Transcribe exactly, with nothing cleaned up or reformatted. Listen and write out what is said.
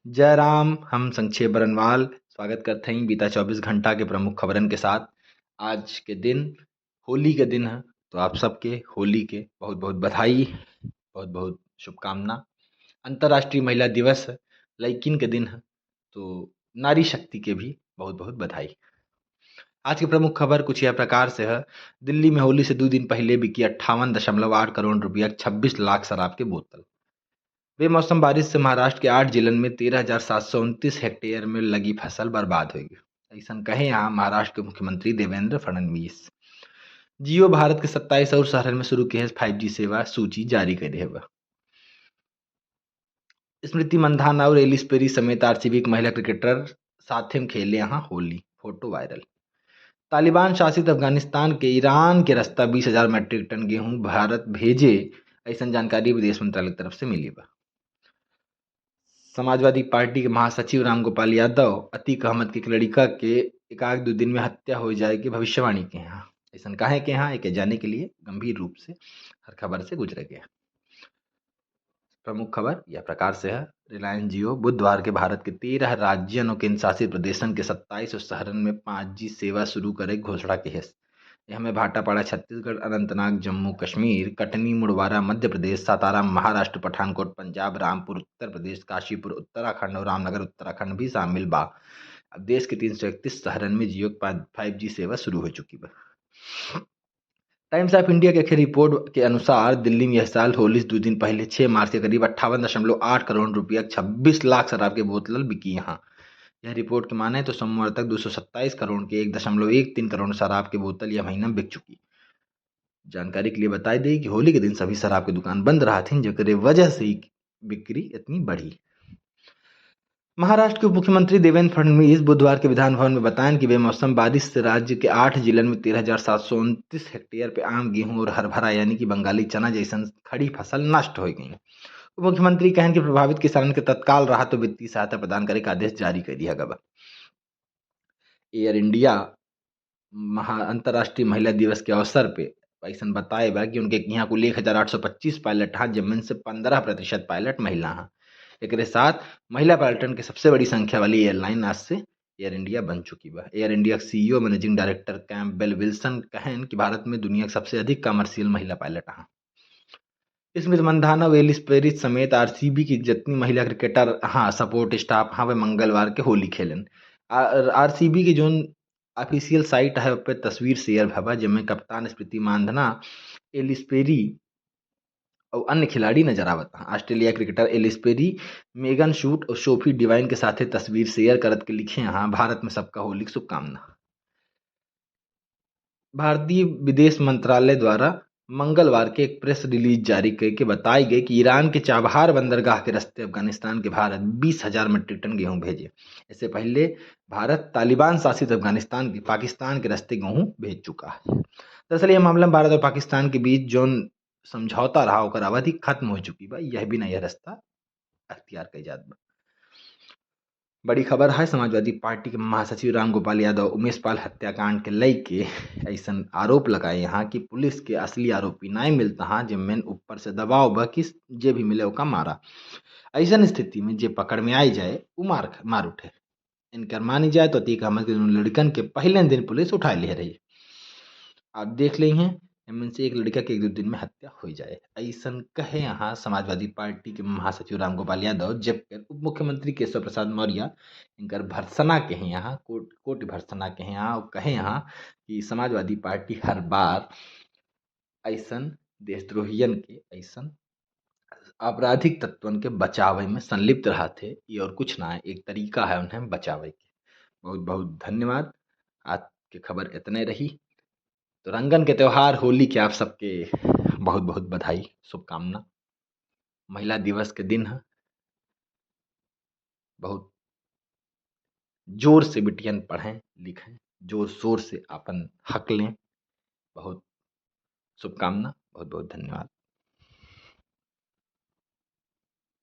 जय राम, हम संक्षेप बरनवाल स्वागत करत हई बीता चउबीस घंटा के प्रमुख खबरन के साथ। आज के दिन होली के दिन है, तो आप सबके होली के बहुत बहुत बधाई, बहुत बहुत शुभकामना। अंतर्राष्ट्रीय महिला दिवस है, लइकिन के दिन है, तो नारी शक्ति के भी बहुत बहुत बधाई। आज के प्रमुख खबर कुछ यह प्रकार से है। दिल्ली में होली से दो दिन पहले बिकी अट्ठावन दशमलव आठ करोड़ रुपया के छब्बीस लाख शराब के बोतल। बेमौसम बारिश से महाराष्ट्र के आठ जिलन में तेरह हजार सात सौ उनतीस हेक्टेयर में लगी फसल बर्बाद होइ गई। अइसन कहे यहाँ महाराष्ट्र के मुख्यमंत्री देवेंद्र फडणवीस। Jio भारत के सत्ताईस और शहरन में शुरू किहे five G सेवा, सूची जारी कर दिहे बा। स्मृति मंधाना और एलिस पेरी समेत आरसीबी के महिला क्रिकेटर साथे में खेले यहाँ होली, फोटो वायरल। तालिबान शासित अफगानिस्तान के ईरान के रास्ता बीस हजार मीट्रिक टन गेहूं भारत भेजे, अइसन जानकारी विदेश मंत्रालय की तरफ से मिली बा। समाजवादी पार्टी के महासचिव रामगोपाल यादव अतीक अहमद के एक लड़िका के एक आध दो दिन में हत्या होइ जाए के भविष्यवाणी किहे हैं। अइसन काहे किहे हैं, एके जाने के लिए गंभीर रूप से हर खबर से गुजरे के हैं। प्रमुख खबर यह प्रकार से है। Reliance Jio बुधवार के भारत के तेरह राज्यन और केंद्र शासित प्रदेशन के सत्ताईस और शहरन में five G सेवा शुरू करे के घोषणा किहे। एहमे भाटापाड़ा छत्तीसगढ़, अनंतनाग जम्मू कश्मीर, कटनी मुड़वारा मध्य प्रदेश, सातारा महाराष्ट्र, पठानकोट पंजाब, रामपुर उत्तर प्रदेश, काशीपुर उत्तराखंड और रामनगर उत्तराखंड भी शामिल बा। अब देश के तीन सौ इकतीस शहरन में Jio के five G सेवा शुरू होइ चुकी बा। Times of India के एक रिपोर्ट के अनुसार दिल्ली में यह साल होली से दो दिन पहले छह मार्च के करीब अट्ठावन दशमलव आठ करोड़ रुपया के छब्बीस लाख शराब के बोतल बिकी यहाँ। यह रिपोर्ट के माने तो सोमवार तक दो सौ सत्ताईस करोड़ के एक दशमलव एक तीन करोड़ शराब के बोतल यह महीना में बिक चुकी। जानकारी के लिए बताई देई कि होली के दिन सभी शराब के दुकान बंद रहत हैं, जेकरे वजह से ही बिक्री इतनी बढ़ी। महाराष्ट्र के उप मुख्यमंत्री देवेंद्र फडणवीस बुधवार के विधान भवन में बताएं कि बेमौसम बारिश से राज्य के आठ जिलन में तेरह हजार सात सौ उनतीस हेक्टेयर पे आम, गेहूं और हरभरा यानी कि बंगाली चना जैसन खड़ी फसल नष्ट होइ गई। उप मुख्यमंत्री कहन कि प्रभावित किसानन के तत्काल राहत और वित्तीय सहायता प्रदान करे के आदेश जारी कर दिया गया बा। एयर इंडिया महा-, अंतर्राष्ट्रीय महिला दिवस के अवसर पे अइसन बताए बा कि उनके यहाँ कुल एक हजार आठ सौ पच्चीस पायलट हैं, जिनमें से पन्द्रह प्रतिशत पायलट महिला हैं। एकरे साथ महिला पायलटन के सबसे बड़ी संख्या वाली एयरलाइन आज से एयर इंडिया बन चुकी बा। एयर इंडिया के सीईओ मैनेजिंग डायरेक्टर कैम्पबेल विल्सन कहन कि भारत में दुनिया के सबसे अधिक कमर्शियल महिला पायलट हैं। स्मृति मंधाना, एलिस पेरी समेत आरसीबी की जितनी महिला क्रिकेटर, हाँ, सपोर्ट स्टाफ, हाँ, वे मंगलवार के होली खेलन। आ-, आरसीबी की जोन ऑफिशियल साइट है, उस पे तस्वीर शेयर भवा, जेमे कप्तान स्मृति मांधना, एलिस पेरी और अन्य खिलाड़ी नजर आवत हैं। ऑस्ट्रेलिया क्रिकेटर एलिस पेरी, मेगन शूट और सोफी डिवाइन के साथे तस्वीर शेयर करत के लिखे हैं, "भारत में सबका होली की शुभकामना।" भारतीय विदेश मंत्रालय द्वारा मंगलवार के एक प्रेस रिलीज जारी करके बताई गई कि ईरान के चाबहार बंदरगाह के रास्ते अफगानिस्तान के भारत बीस हजार मीट्रिक टन गेहूं भेजे। इससे पहले भारत तालिबान शासित अफगानिस्तान के पाकिस्तान के रास्ते गेहूं भेज चुका है। दरअसल यह मामला में भारत और पाकिस्तान के बीच जोन समझौता रहा, ओकर अवधि खत्म हो चुकी बा, यह भी नया रास्ता अख्तियार कई जात बा। बड़ी खबर है, समाजवादी पार्टी के महासचिव रामगोपाल यादव उमेश पाल हत्याकांड के लेके अइसन आरोप लगाए यहाँ कि पुलिस के असली आरोपी नाय मिलता हाँ, जिनमें ऊपर से दबाव बा कि जे भी मिले ओका मारा। अइसन स्थिति में जे पकड़ में आई जाए, उ मार ख-, मार उठे। इनकर मानी जाए तो अतीक अहमद के दोनों लड़कन के पहले दिन पुलिस उठा ले रही। आप देख लें हैं, इनमें से एक लड़का के एक दो दिन में हत्या हो जाए। अइसन कहे यहाँ समाजवादी पार्टी के महासचिव रामगोपाल यादव, जबकि उप मुख्यमंत्री केशव प्रसाद मौर्य इनकर भर्त्सना कहे यहाँ, कोट-, कोटि भर्त्सना कहे यहाँ, और कहे यहाँ कि समाजवादी पार्टी हर बार अइसन देशद्रोहियन के, अइसन आपराधिक तत्वन के बचावे में संलिप्त रहत है। ये और कुछ ना है, एक तरीका है उन्हें बचावे के। बहुत बहुत धन्यवाद। आज के खबर इतने रही। तो रंगन के त्योहार होली के आप सबके बहुत बहुत बधाई, शुभकामना। महिला दिवस के दिन है, बहुत जोर से बिटियन पढ़ें लिखें, जोर शोर से आपन हक लें। बहुत शुभकामना, बहुत बहुत धन्यवाद।